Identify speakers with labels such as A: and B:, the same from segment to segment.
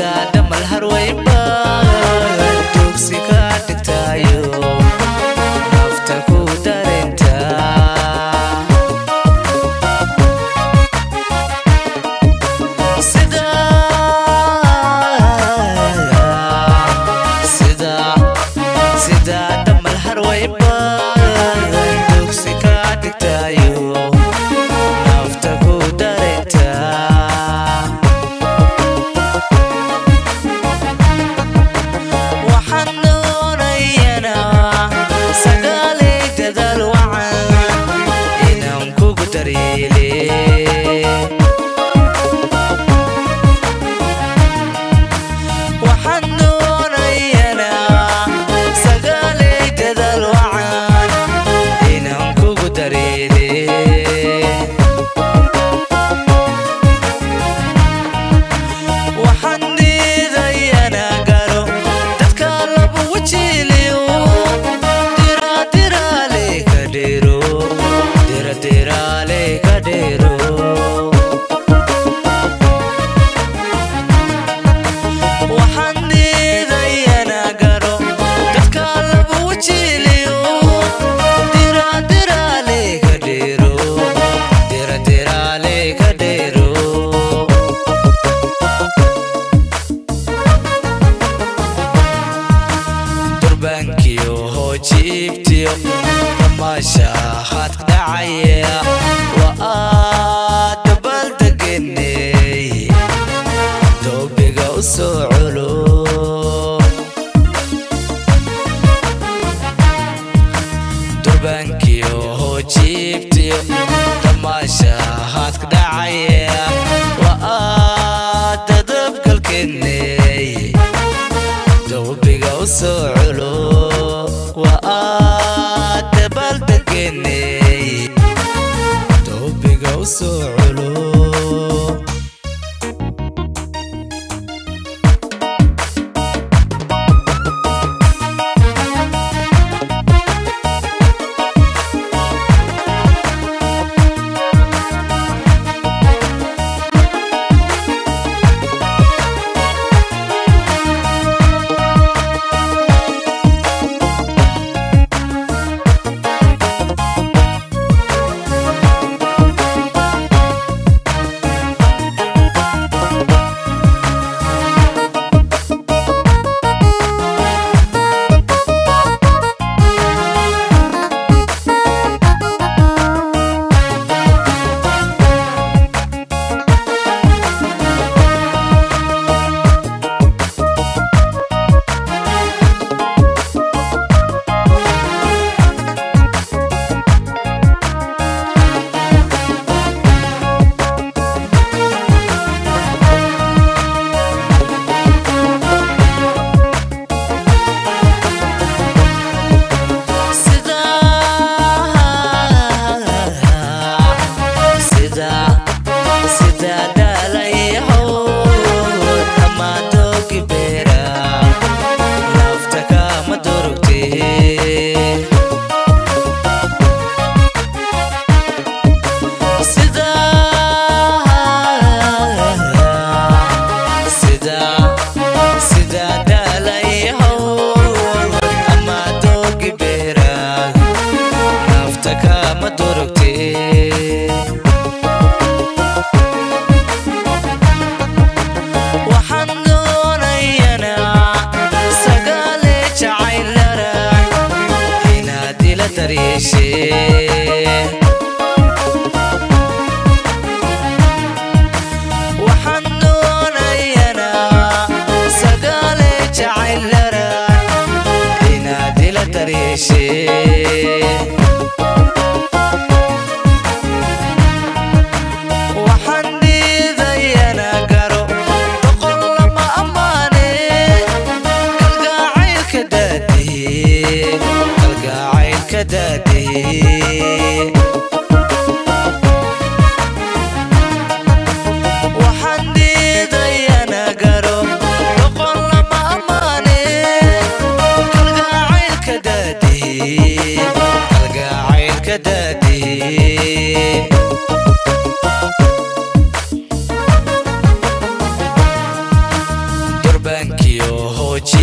A: Sida damal harwayba dugsi ka dhigtayo nafta ku dareenta. Sida sida sida damal harwayba dugsi ka dhigtayo nafta ku dareenta. Waxaan doonayanaa sagaalay dadaal wacan inaan kugu daryeele. Waxaan doonayanaa sagaalay dadaal wacan inaan kugu daryeele. Waxaan diidayanaa garo dadka labu wajiliyo diradiraale ka dhero diradiraale ka dhero. Waxaan diidayanaa garo dadka labu wajiliyo diradiraale ka dhero diradiraale ka dhero. Durbaankiyo hoojiibtiyo damaasha haadka dhacaya waa aad dabaaldegeney doobiga u soo culo. Durbaankiyo hoojiibtiyo damaasha haadka dhacaya waa aad dadabgalkeney doobiga u soo culo waa aad dabaaldegeney doobiga u soo culo.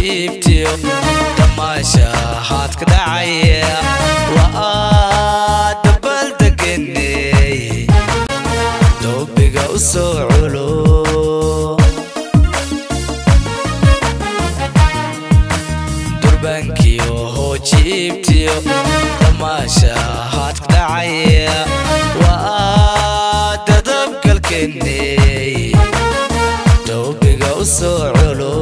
A: Jiibtiyo damaashahaadka dhacaya waa dabaldegeney, doobiga u soo culo. Durbaankiyo hoojiibtiyo damaashahaadka dhacaya waa dadabgalkeney, doobiga u soo culo.